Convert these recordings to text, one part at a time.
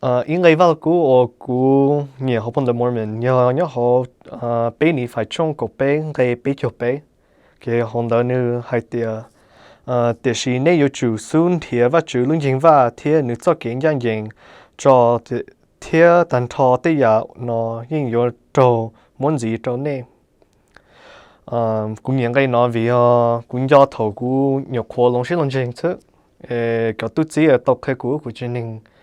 Ib nqe Vaj Lug Kub uas kuv nyiam hauv phau ntawv Mormon yog nyob hauv peb Nifais tshooj kaum peb nqe peb caug peb. Ces hauv ntawd nws hais tias, tiam sis nej yuav tsum xub nrhiav Vajtswv lub nceeg vaj thiab nws txoj kev ncaj ncees tso, thiab tag nrho tej yam no yeej yuav raug muab ntxiv rau nej. Kuv nyiam nqe no vim yog kuv nco thaum kuv nyuam qhuav los siab los ntseeg xwb, cov tub txib tau qhia kuv, kuv tsev neeg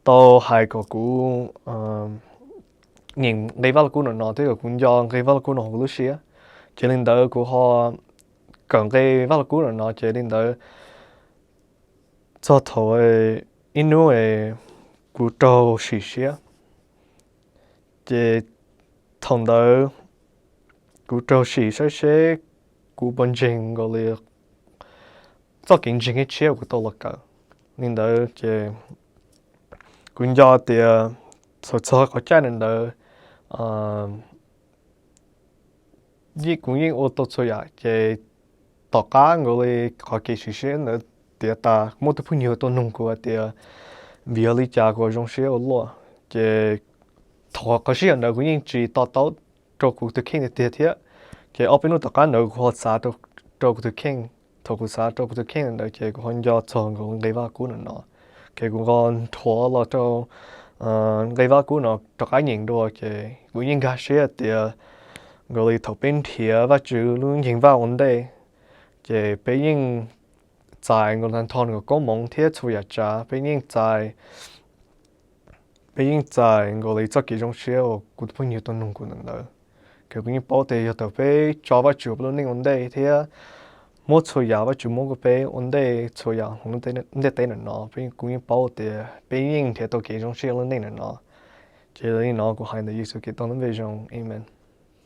tau hais kom kuv nyeem nqe Vaj Lug Kub no no thiab kom kuv nco nqe Vaj Lug Kub no hauv kuv lub siab. Ces li ntawd kuv ho kawm nqe Vaj Lug Kub no no, ces li ntawd txog thaum ib hnub kuv raug sim siab. Ces thaum ntawd kuv raug sim saib seb kuv puas ntseeg nkaus li txoj kev ntseeg tshiab kuv tau los kawm. Li ntawd ces kuv nco tias thaum txog qhov chaw ntawd, kuv yeej ua tau txhua yam, ces tom qab nkaus li qhov kev sim siab ntawd tiav tas, muaj tus phooj ywg tuaj nug kuv hais tias vim yog li cas kuv zoo siab ua luaj. Ces thaum qhov sij hawm ntawd kuv yeej tsis to taub rau kuv tus kheej tiag tiag thiab. Ces ob peb hnub tom qab ntawd kuv ho xav rau kuv tus kheej. Thaum kuv xav rau kuv tus kheej ntawd ces kuv ho nco txog nkaus nqe Vaj Lug Kub no no. Ces kuv ho nthuav los rau nqe Vaj Lug Kub no rov qab nyeem dua, ces kuv yeej nkag siab tias nkaus li thaum peb nrhiav Vajtswv lub nceeg vaj ua ntej, ces peb yeej txais nkaus tag nrho nws koob hmoov thiab txhua yam tsav, peb yeej txais peb yeej txais nkaus li txoj kev zoo siab uas kuv tus phooj ywg tuaj nug kuv ntawm ntawd. Ces kuv yeej paub tias yog thaum peb tso Vajtswv peb lub neej ua ntej thiab muab txhua yam Vajtswv muab rau peb ua ntej txhua yam hauv ntiaj teb ntawm no, kuv yeej paub tias peb yeej nrhiav tau kev zoo siab lub neej ntawm no. Ces li no kuv hais ntawm Yexus Khetos lub npe zoo, amen.